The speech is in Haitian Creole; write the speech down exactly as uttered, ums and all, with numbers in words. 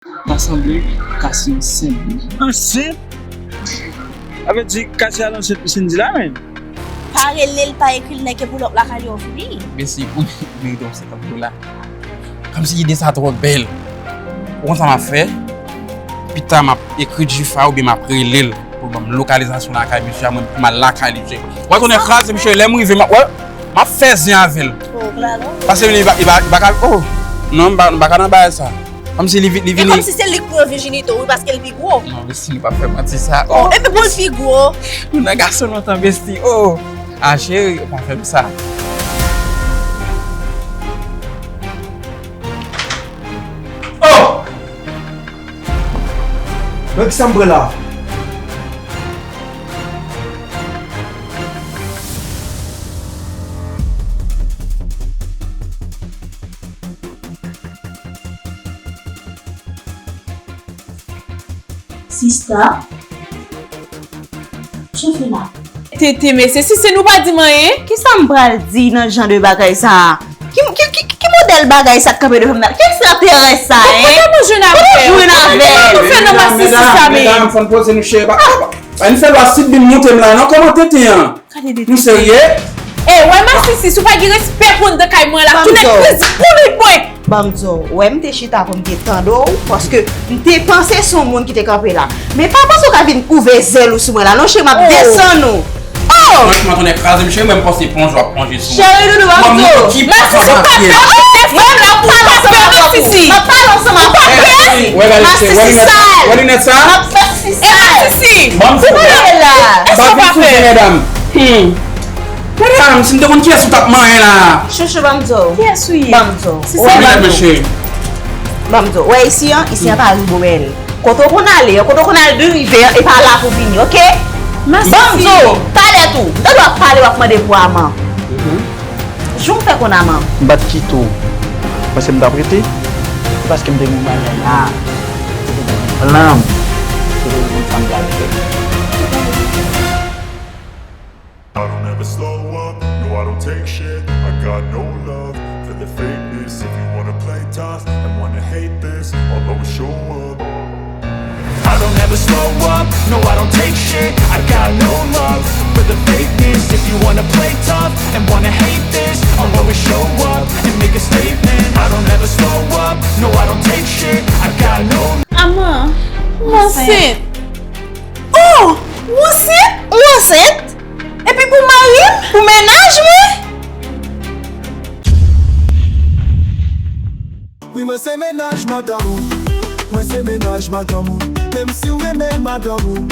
Ta sanble Cassie ansent wi. Ansent? Sa vle di Cassie al ansent pou Cindy la menm? Pa rele l, pa ekri l, nèg ke pou lòt lakay yo fini. Mesye, ou merite yon senkant dola. Kòmsi ide sa twò bèl. Ou konn sa m ap fè? Pita m ap ekri Jifa oubyen m ap rele l pou l ban m lokalizasyon lakay misye a, mwen pou m al lakay li, mesye. Wè, tonnè kraze, mesye, lè m rive, m ap, wè, m ap fè zen avè l. Paske li pa, li pa, li pa ka, oh, non, m pa, m pa ka nan bagay sa. Kòmsi li vi-, li vini. E kòmsi se li k pran vijinite w, wi, paske l pi gwo. Non, Bestie, nou pa fè manti sa. Oh, epi pou l pi gwo. Nou nan gason lontan, Bestie. Oh, ah, cheri, ou pa fè m sa. Oh! Men kisa m pran la? Sista, sa w fè la? Tete, mesye, si se nou pa di m anyen. Kisa m pral di nan jan de bagay sa a? Ki, ki, ki, ki modèl bagay sa k kanpe devan m nan? Ki ekstraterès sa, hein? Kote nou jwenn avè l? Kote nou jwenn avè l? Kote nou fè nan masisi sa, men? Medam, medam, fò n poze nou chè. Ann fè lwa sit bin monte m la, non? Kòman tete an? Nou serye? E, wè masisi, si w pa gen respè pou n nan kay mwen la, tounen kriz pou li mwen. Ban m di w, wè m te chita pou m te tande w, paske m te panse se yon moun ki te kanpe la. Men pa panse w ka vin ouvè zèl ou sou mwen la, non, cheri, m ap desann ou. Oh! Franchman, tonnè kraze m, cheri, mwen m panse plonje w ap plonje sou mwen. Cheri doudou, ban m di w. Masisi, pa pè, ou te fè m la, ou pa pè, masisi. M ap pale ansanm avè w. Wè, gade, cheri, wè linèt sa? Wè linèt sa? M ap fè sisay. E masisi, ou pa pè la. Sa w pa pè. Medam, si m te konn kiyès ou t ap manyen la. Chouchou, ban m di w. Kiyès ou ye? Ban m di w. Wè, ban m di w. Ban m di w. Wè isi an, isi an pa Ribobèl. Kote w konn ale an, kote w konn al drive an, e pa la pou vini, oke? Ban m di w, talè tou. M tande w ap pale, w ap mande pou Aman. Jan w fè konn Aman? M pa t kite w. Paske m t ap rete. Paske m te gen yon bagay la. Lan. Se te yon fanm gade. I don't ever slow up, no, I don't take shit. I got no love for the fakeness. If you wanna play tough and wanna hate this, I'll always show up. I don't ever slow up, no, I don't take shit. I got no love for the fakeness. If you wanna play tough and wanna hate this, I'll always show up and make a statement. I don't ever slow up, no, I don't take shit. I got no Aman, m ansent. Oh! Ou ansent? Ou ansent? Epi pou mari m? Pou mennaj mwen? Wi, mwen se mennaj madanm ou. Mwen se mennaj madanm ou. Menm si w renmen madanm ou,